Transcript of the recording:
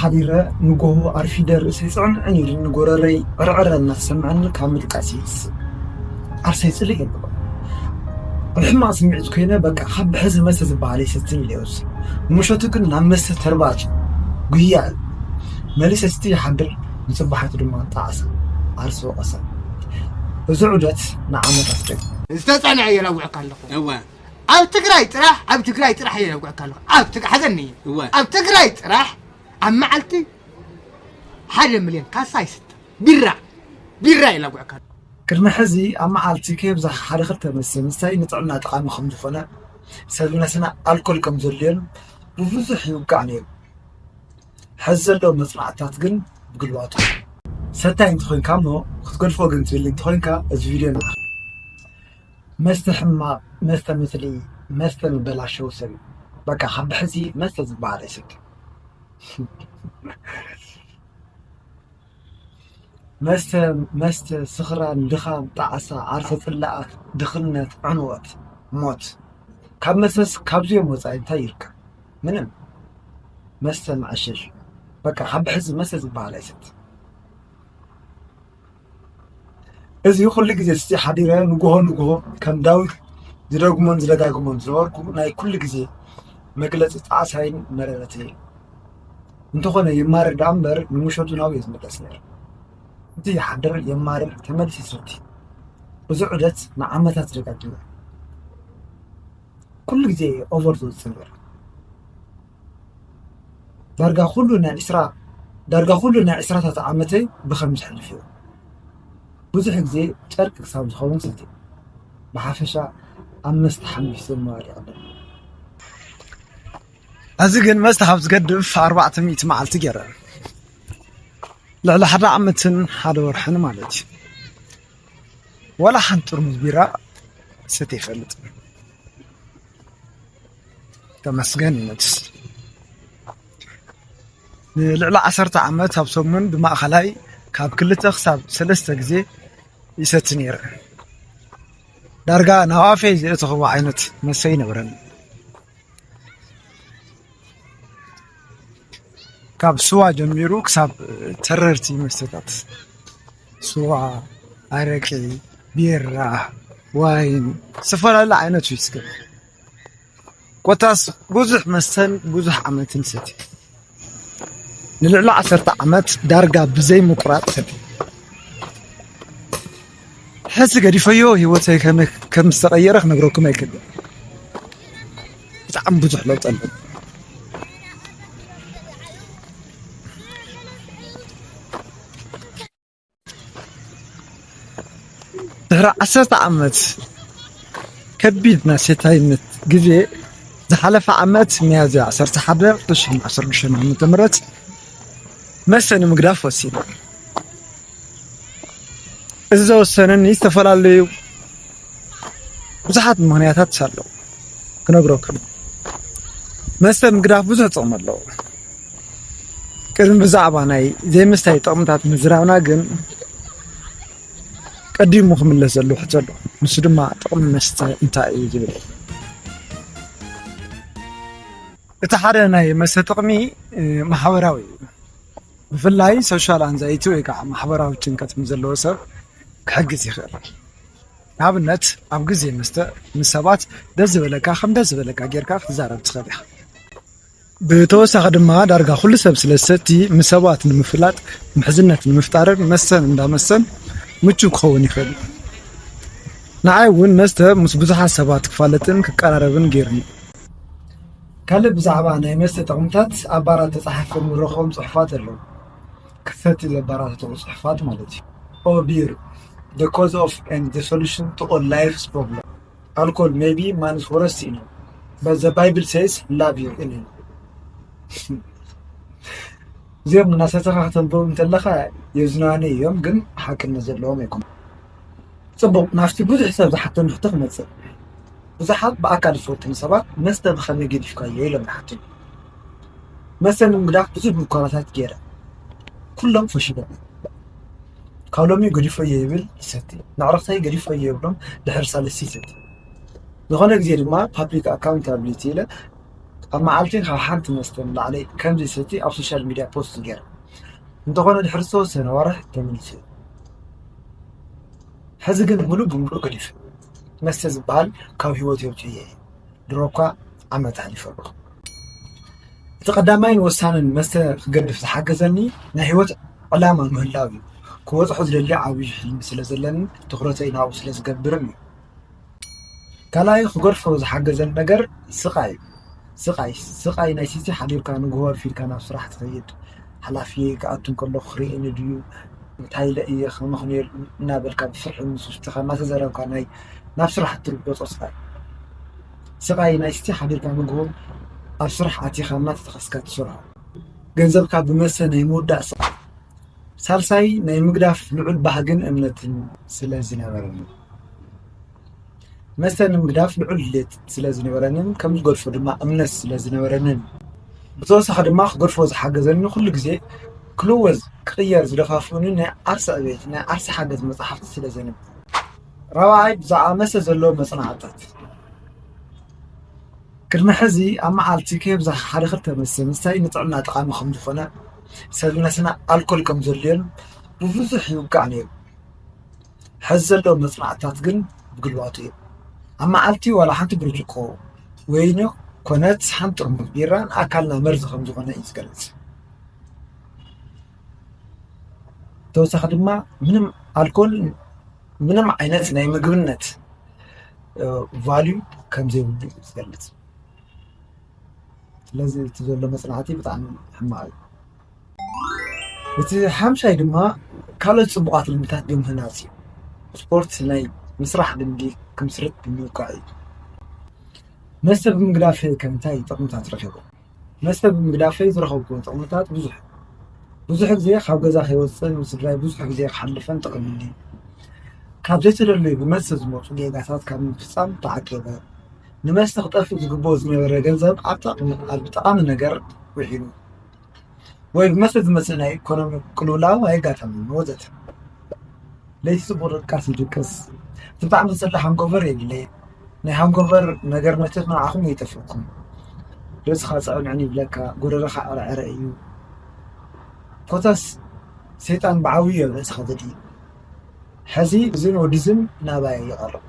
ሓዲረ ንጎሆ ኣርፊደ ርእሰይ ጽዕንዕን ኢሉኒ፣ ጎረረይ ዕርዕረ እናተሰምዐኒ ካብ ምድቃስ ይስእ። ዓርሰይ ጽልእ የብሎ። ኣብ ሕማቕ ስምዒት ኮይነ በቃ ካብ ብሕዚ መስተ ዝበሃል ኣይሰትን ኢለ ይወስን። ንምሸቱ ግን ናብ መስተ ተርባት ጉያ እዩ። መሊሰ ስቲ ይሓድር፣ ንጽባሒቱ ድማ ጣዕሳ ዓርሲ ወቐሳ። እዚ ዑደት ንዓመታት ደግ ዝተጸንዐ የላውዐካ ኣለኹ። እወ። ኣብ ትግራይ ጥራሕ ኣብ ትግራይ ጥራሕ የላውዐካ ኣለኹ። ኣብ ትግ ሓዘኒ እወ። ኣብ ትግራይ ጥራሕ ኣብ መዓልቲ ሓደ ሚልዮን ካሳ ይስተ ቢራ ቢራ የላውዐካ ኣለኹ። ቅድሚ ሕዚ ኣብ መዓልቲ ከየብዛሕ ሓደ ክልተ መስተ ምስታይ ንጥዕና ጠቓሚ ከም ዝኾነ፣ ሰብነትና ኣልኮል ከም ዘድልዮን ብብዙሕ ይውቃዕ ነይሩ። ሕዚ ዘለዉ መጽናዕትታት ግን ብግልባጡ። ሰታይ እንተኾይንካ እሞ ክትገድፎ ግን ትብል እንተኾይንካ እዚ ቪድዮ ንዓኻ። መስተ ሕማቕ፣ መስተ ምስሊ፣ መስተ መበላሸዊ ሰብ እዩ። በቃ ካብ ብሕዚ መስተ ዝበሃል ኣይሰትን። መስተ መስተ ስኽራን ድኻም ጣዕሳ ዓርሰ ጽላኣት ድኽነት ዕንወት ሞት ካብ መስተስ ካብዚኦም ወጻኢ እንታይ ይርከብ? ምንም። መስተ መዐሸሽ በቃ ካብ ብሕዚ መስተ ዝበሃል ኣይሰት። እዚ ኩሉ ግዜ ስቲ ሓዲረ ንጉሆ ንጉሆ ከም ዳዊት ዝደግሞን ዝደጋግሞን ዝነበርኩ ናይ ኩሉ ግዜ መግለጺ ጣዕሳይን መረረተይን። እንተኾነ የማርር ደኣ እምበር ንምሸቱ ናብኡ እየ ዝምለስ ነይረ። እቲ ይሓድር የማርር ተመሊሱ ይሰቲ። እዚ ዑደት ንዓመታት ደጋጊመ። ኩሉ ግዜ እየ ኦቨር ዝወፅእ ነይረ። ዳርጋ ኩሉ ናይ ዕስራ ዳርጋ ኩሉ ናይ ዕስራታት ዓመተይ ብኸምዚ ሕልፍ እዩ። ብዙሕ ግዜ ጨርቂ ክሳብ ዝኸውን ሰትየ። ብሓፈሻ ኣብ መስተ ሓሚሱ ምንባር ይቐደም። ሕዚ ግን መስተ ካብ ዝገድፍ ኣርባዕተ ሚእቲ መዓልቲ ገይረ። ልዕሊ ሓደ ዓመትን ሓደ ወርሕን ማለት እዩ። ዋላ ሓንቲ ጥርሙዝ ቢራ ሰትየ ይፈልጥ። ተመስገን ይነትስ። ንልዕሊ ዓሰርተ ዓመት ኣብ ሰሙን ብማእኸላይ ካብ ክልተ ክሳብ ሰለስተ ግዜ ይሰቲ ነይረ። ዳርጋ ናብ ኣፈይ ዘእተኽዎ ዓይነት መስተ ኣይነበረን። ካብ ስዋ ጀሚሩ ክሳብ ተረርቲ መስተታት፣ ስዋ፣ ኣረቂ፣ ቢራ፣ ዋይን፣ ዝተፈላለዩ ዓይነት ዊስኪ ኮታስ ብዙሕ መስተን ብዙሕ ዓመትን ሰትየ። ንልዕሊ ዓሰርተ ዓመት ዳርጋ ብዘይ ምቁራፅ ሰትየ። ሕዚ ገዲፈዮ ህይወተይ ከመይ ከም ዝተቐየረ ክነግረኩም ኣይክእልን። ብጣዕሚ ብዙሕ ለውጢ ኣሎ። ድሕሪ ዓሰርተ ዓመት ከቢድ ናይ ሰታይነት ግዜ ዝሓለፈ ዓመት ሚያዝያ ዓሰርተ ሓደ ክልተ ሽሕን ዓሰርተ ሽዱሽተን ዓመተ ምህረት መስተ ንምግዳፍ ወሲነ። እዚ ዘወሰነኒ ዝተፈላለዩ ብዙሓት ምኽንያታት ኣለዉ ክነግረኩም። መስተ ምግዳፍ ብዙሕ ጥቕሚ ኣለዎ። ቅድሚ ብዛዕባ ናይ ዘይምስታይ ጥቕምታት ምዝራብና ግን ቀዲሙ ክምለስ ዘለዎ ሕቶ ኣሎ። ንሱ ድማ ጥቕሚ መስተ እንታይ እዩ ዝብል። እቲ ሓደ ናይ መስተ ጥቕሚ ማሕበራዊ እዩ። ብፍላይ ሶሻል ኣንዛይቲ ወይ ከዓ ማሕበራዊ ጭንቀት ምስ ዘለዎ ሰብ ክሕግዝ ይኽእል። ንኣብነት ኣብ ግዜ መስተ ምስ ሰባት ደስ ዝበለካ ከም ደስ ዝበለካ ጌርካ ክትዛረብ ትኽእል ኢኻ። ብተወሳኺ ድማ ዳርጋ ኩሉ ሰብ ስለ ዝሰቲ ምስ ሰባት ንምፍላጥ ምሕዝነት ንምፍጣርን መስተን እንዳመስተን ምቹው ክኸውን ይኽእል እዩ። ንዓይ እውን መስተ ምስ ብዙሓት ሰባት ክፋለጥን ክቀራረብን ገይሩኒ። ካልእ ብዛዕባ ናይ መስተ ጥቕምታት ኣብ ባራት ተጻሒፎም ንረኽቦም ጽሑፋት ኣለዉ። ክሰቲ ዘባራትዑ ጽሑፋት ማለት እዩ። ኦ ቢር the cause of and the solution to all life's problem. Alcohol may be man's worst enemy, but the Bible says love your enemy. እዚኦም እናሰተኻ ከተንብቦም እንተለኻ የዝናኑ እዮም፣ ግን ሓቅነት ዘለዎም ኣይኮኑን። ጽቡቕ፣ ናብቲ ብዙሕ ሰብ ዝሓተኒ ሕቶ ክመጽእ። ብዙሓት ብኣካል ዝፈልጡኒ ሰባት መስተ ብኸመይ ገዲፍካዮ ኢሎም ይሓቱኒ። መስተ ንምግዳፍ ብዙሕ ሙከራታት ገይረ፣ ኩሎም ፈሺሎም። ካብ ሎሚ ገዲፈዮ ይብል ይሰቲ፣ ንዕረኽተይ ገዲፈዮ ይብሎም ድሕሪ ሳልስቲ ይሰቲ። ዝኾነ ግዜ ድማ ፓብሊክ ኣካውንታብሊቲ ኢለ ኣብ መዓልቲ ካብ ሓንቲ መስተ ንላዕሊ ከም ዘይሰቲ ኣብ ሶሻል ሚድያ ፖስት ገይረ። እንተኾነ ድሕሪ ዝተወሰነ ወርሕ ተመሊሱ። ሕዚ ግን ምሉእ ብምሉእ ገዲፈ። መስተ ዝበሃል ካብ ህይወት የውፅእ እየ። ድሮ እኳ ዓመት ኣሕሊፈሉ። እቲ ቀዳማይን ወሳንን መስተ ክገድፍ ዝሓገዘኒ ናይ ህይወት ዕላማ ምህላው እዩ። ክወፅሖ ዝደሊ ዓብዪ ሕልሚ ስለ ዘለንን ትኹረተይ ናብኡ ስለ ዝገብርን እዩ። ካልኣይ ክገድፎ ዝሓገዘኒ ነገር ስቓይ እዩ። ስቓይ ስቓይ ናይ ሲቲ ሓዲርካ ንግሆ ኣርፊድካ ናብ ስራሕ ትኸይድ። ሓላፊ ክኣቱ እንከሎ ክርእየኒ ድዩ፣ እንታይ ኢለ እየ ከመኽንየሉ እናበልካ ብፍርሒ ምስ ውሽጥኻ እናተዘረብካ ናይ ናብ ስራሕ እትርገጾ ስቓይ። ስቓይ ናይ ሲቲ ሓዲርካ ንግሆ ኣብ ስራሕ ኣቲኻ እናተጠኸስካ ትሰርሖ። ገንዘብካ ብመስተ ናይ ምውዳእ ስቓይ። ሳልሳይ ናይ ምግዳፍ ልዑል ባህግን እምነትን ስለ ዝነበረኒ። መስተ ንምግዳፍ ልዑል ድሌት ስለ ዝነበረንን ከም ዝገድፎ ድማ እምነት ስለ ዝነበረንን። ብተወሳኺ ድማ ክገድፎ ዝሓገዘኒ ኩሉ ግዜ ክልወዝ ክቕየር ዝደፋፍኡኒ ናይ ዓርሲ ዕቤት ናይ ዓርሲ ሓገዝ መጽሓፍቲ ስለ ዘንብ። ራብዓይ ብዛዕባ መስተ ዘለዎ መጽናዕትታት። ቅድሚ ሕዚ ኣብ መዓልቲ ከየብዛሕ ሓደ ክልተ መስተ ምስታይ ንጥዕና ጠቓሚ ከም ዝኾነ፣ ሰብነትና ኣልኮል ከም ዘድልዮን ብብዙሕ ይውቃዕ ነይሩ። ሕዚ ዘለዉ መጽናዕትታት ግን ብግልባጡ እዩ። ኣብ መዓልቲ ዋላ ሓንቲ ብርጭቆ ወይኒ ኮነት ሓንቲ ጥርሙዝ ቢራ ንኣካልና መርዚ ከም ዝኾነ እዩ ዝገልጽ። ተወሳኺ ድማ ምንም ኣልኮል ምንም ዓይነት ናይ ምግብነት ቫልዩ ከም ዘይብሉ እዩ ዝገልጽ። ስለዚ እቲ ዘሎ መጽናዕቲ ብጣዕሚ ሕማቕ እዩ። እቲ ሓምሻይ ድማ ካልኦት ጽቡቓት ልምድታት ብምህናጽ እዩ። ስፖርት ናይ ምስራሕ ልምዲ ክምስርት ብምውቃዕ እዩ። መስተ ብምግዳፈይ ከ እንታይ ጥቕምታት ረኺበ? መስተ ብምግዳፈይ ዝረኸብኩዎ ጥቕምታት ብዙሕ። ብዙሕ ግዜ ካብ ገዛ ከይወፅእን ምስ ስድራይ ብዙሕ ግዜ ክሓልፈን ጠቒሙኒ። ካብ ዘይተደለዩ ብመስተ ዝመፁ ጌጋታት ካብ ምፍፃም ተዓቂበ። ንመስተ ክጠፍእ ዝግብኦ ዝነበረ ገንዘብ ኣብ ጠቕሚ- ኣብ ጠቓሚ ነገር ውዒሉ። ወይ ብመስተ ዝመፅእ ናይ ኢኮኖሚ ቅልውላው ኣየጋጠመኒ ወዘተ። ለይቲ ጽቡቕ ድቃስ ይድቅስ። እቲ ብጣዕሚ ዝጸልእ ሃንጎቨር የብለይን። ናይ ሃንጎቨር ነገር መቸት ንዓኹም ይጠፍእኩም። ርእስኻ ጽዕንዕን ይብለካ፣ ጎረረኻ ዕረዕረ እዩ። ኮታስ ሰይጣን ብዓብዩ ኣብ ርእስኻ ዘድሊ። ሕዚ እዝን ወዲዝን ናባይ ይቐርብ።